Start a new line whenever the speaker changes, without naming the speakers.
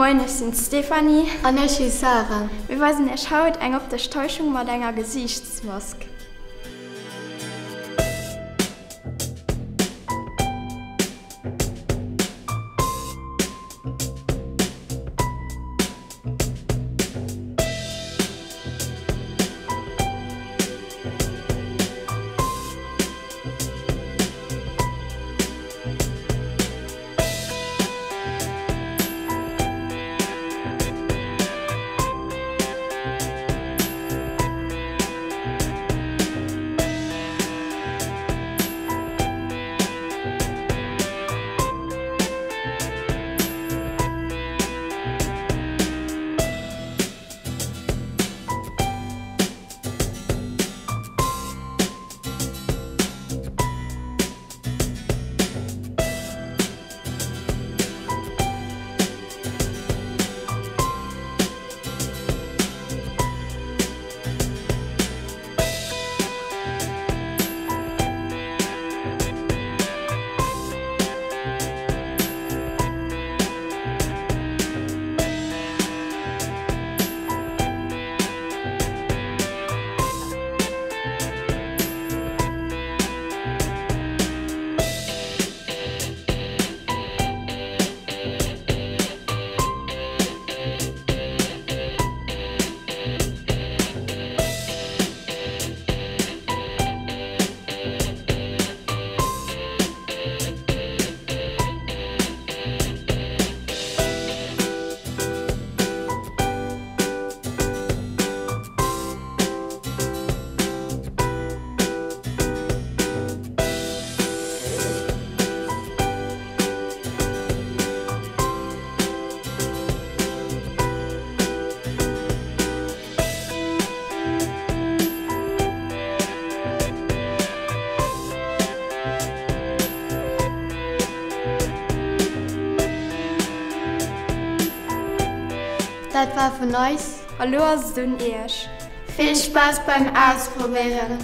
Moien, ech sinn d'Stéphanie.
An ech si Sarah.
Mir weisen iech haut eng optesch Täuschung mat enger Gesiichtsmask.
Dat war vun eis.
A lo ass et un iech.
Vill Spaass beim Ausprobéieren!